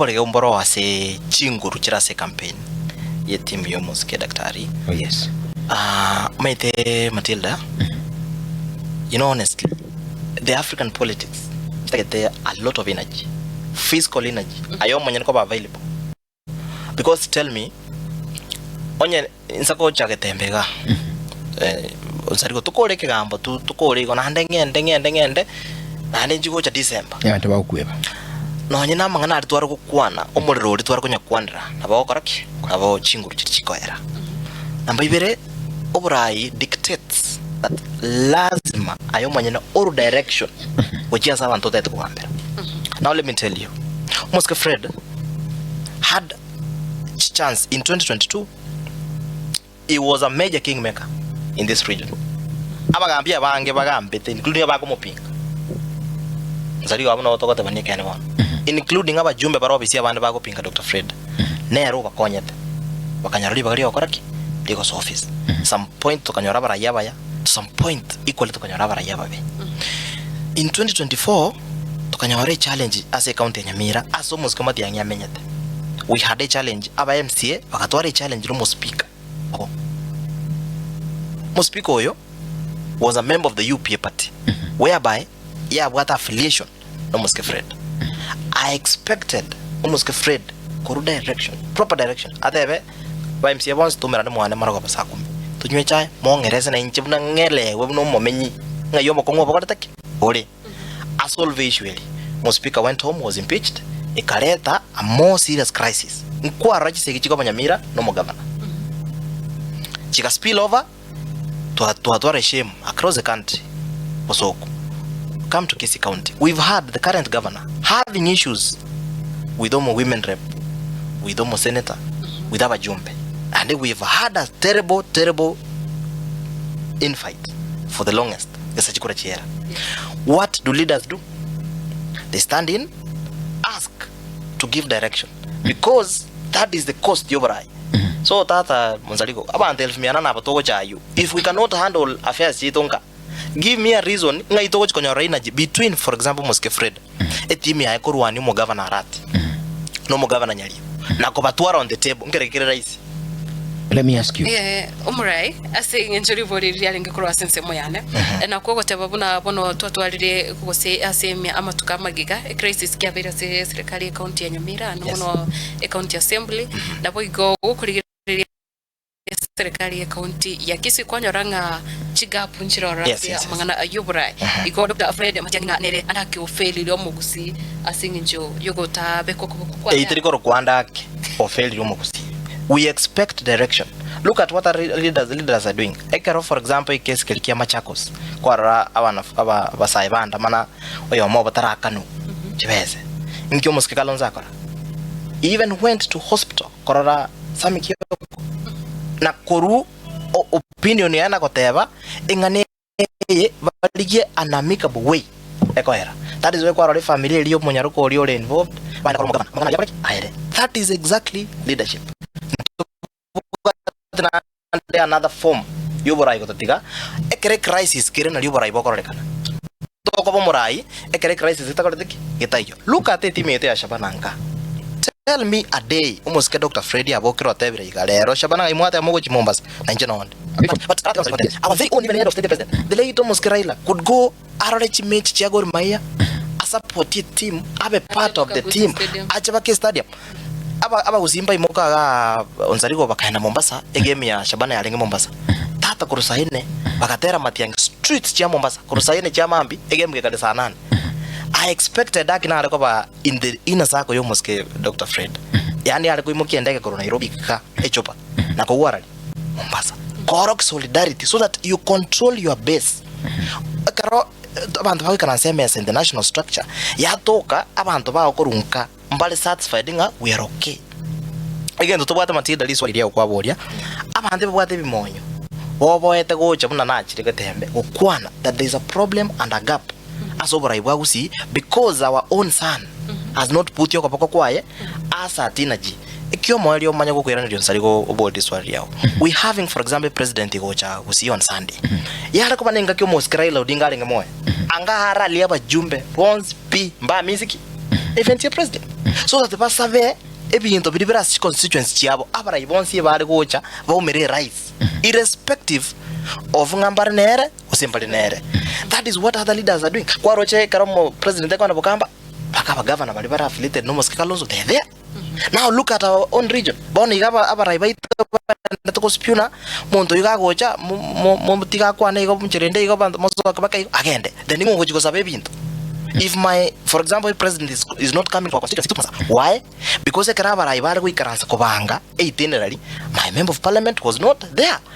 Oborege mboro ase chinguru chire ase ecampaign ye team ya omosike daktari. Oh yes. Ah, omanyete Matilda, you know honestly, the African politics chitagete a lot of energy, physical energy, aye omonyene koba available. Because tell me, onye inse gocha getembe igaa, eh, onsarigo tokore ekegambo tu tokore igo naende ng'ende ng'ende ng'ende, naende inchi gocha December. Abanto bagokweba. Nonye na amang'ana aria tware gokwana, omorero oria tware konyakwanera, nabo ogokora ki? Nabo chinguru chiria chikoera. Namba ibere, oborai dictates that lazima aye omonyene oru direction gochia ase abanto otagete kogambera. Now let me tell you, omosike Fred had chance in 2022 he was a major kingmaker in this region. Abagambi abange bagambete including abakomopinga. Nsarigo abwo nabo togotebania ekeene bono. Including abajumbe bare ofisi abande bagopinga Doctor Fred. Nere obakonyete. Bakanyora ribaga riogokora ki? Rigosoa office. Some point tokanyora abarai abaya, to some point equally tokanyora abarai ababe. In 2024 tokanyora echallenge ase ecounty ya Nyamira ase omosike Matiang'i amenyete. We had a challenge, aba MCA bagatwara echallenge na omospeaker obo. Omospeaker oyo was a member of the UPA party whereby yabwate affiliation na omosike Fred. I expected omosike Fred korwa direction, proper direction atebe ba MCA bonsi toumerane mwane marogoba saa kumi tonywe echae mong'erese na inche buna ng'erewe buna omomenyi ng'ai omokong'u obokorete ki? Ore. Asolve issue eria. Omospeaker went home was impeached ekareta a more serious crisis. Nkwarora chisegi chikoba Nyamira na omogavana. Chika spill over twa twatwara shame across the country bosoko. Come to Kisii county we've had the current governor having issues with omo women rep, with omo senator, with abajumbe and we've had a terrible terrible infight for the longest. Gese chikura chiera. What do leaders do? They stand in, ask to give direction because that is the cost y'oborai. So tata Monsarigo, abanto elfu mia nane aba togocha aywo, if we cannot handle affairs chiaito nka, give me a reason ng'ai togochi konyora energy between for example Mosike Fred, eteam yaye korwania omogavana Arati na omogavana Nyario na kobatwara on the table nkere kere rahisi. Let me ask you. Eh, omorai, ase eng'encho ribori eri riarenge korwa ase ensemo yane, nakwo ogoteba buna bono twatwarire gose ase emia amatuko amagega, ecrisis kiabeire ase eserekari y'ecounty ya Nyamira, na Yes. mono ecounty assembly, naboigo gokorigereria eserekari y'ecounty ya Kisii kwanyora ng'a chigap nchirorora Yes, ase yes, yes. amang'ana ayio oborai. Igo Doctor Fred Matiang'i ng'a nere andake ofailire omogusii ase eng'encho yogotabekwa okoboko kwaye. Eyio teri korokwa andake ofailire omogusii. We expect direction. Look at what our leaders, leaders are doing. Ekero for example ekesi keria kia Machakos, kwarora abana aba abasae baandamana oyomo obo tarakanwa chibese. Inki omosike Kalonzo akora? He even went to hospital korora Sammy Kioko na korwa opinion yaye na goteba eng'ana eye barigie an amicable way ekoera. That is why kwarora efamiri eria omonyaroka oria ore involved baenda korora omogavana amang'ana aria akore ki? Aere. That is exactly leadership. Ntobwate naende another form yoborai gotatiga ekero ecrisis kere nario oborai bokororekana. Tokoba omorai ekero ecrisis getakorete ki? Getaiyo. Look at etimu yaito ya Shabana nka. Tell me a day omosike Doctor Freddy abokire otebire iga rero Shabana ng'ai mwateba mogochia Mombasa na inche nonde. But our very own even head of state president the late omosike Raila could go arore chimechi chia Gor Mahia asupportie team abe part of the team ache bake stadium. Aba abagusii mbaimoka igaa Onsarigo bakaenda Mombasa egame ya Shabana yarenge Mombasa. Tata korwa saa ine bagatera Matiang'i streets chia Mombasa korwa saa ine chia mambia egame gekare saa nane. I expected aki nare koba in the inner circle y'omosike Doctor Fred. Yaani are koimokia endege korwa Nairobi iga echupa na kogwa arari Mombasa. Koorokia solidarity so that you control your base. Ekero abanto bagoikaransa emesa in the national structure yatoka abanto bao korwa nka mbare satisfied ng'a we are okay. Egento tobwate Matilda riswali riao kwaboria, abanto ebabwate ebimonyo boboete gocha buna nachire getembe gokwana that there is a problem and a gap ase oborai bwa Gusii because our own son has not put okoboko kwaye ase atinaji. Ekiomoerio omanye gokoiraneria onsari go oborie riswali riao. We having for example president gocha Gusii on Sunday. Yare koba nengaki omosike Raila Odinga arenge moyo, anga aralie abajumbe bonsi pi mbamisiki. Event ya president. So that basabe ebinto biria bire ase chiconstituency chiabo, abarai bonsi ebare gocha baumere erais irrespective of ng'a mbare nere gose mbare nere. That is what other leaders are doing. Kwaroche ekero omo president akwana bokamba, mpaka abagavana baria bare affiliated na omosike Kalonzo they are there. Now look at our own region. Bono iga aba abarai baito baendete gospuna, monto oyo gagocha mo mo motige akwane igo nchera ende igo abanto mosoke baka igo agende. Then nigo ogochi gosaba ebinto. If my for example if president is, is not coming to our constituency tomasa. Why? Because ekero abarai bare goikaransa kobanga itinerary, my member of parliament was not there.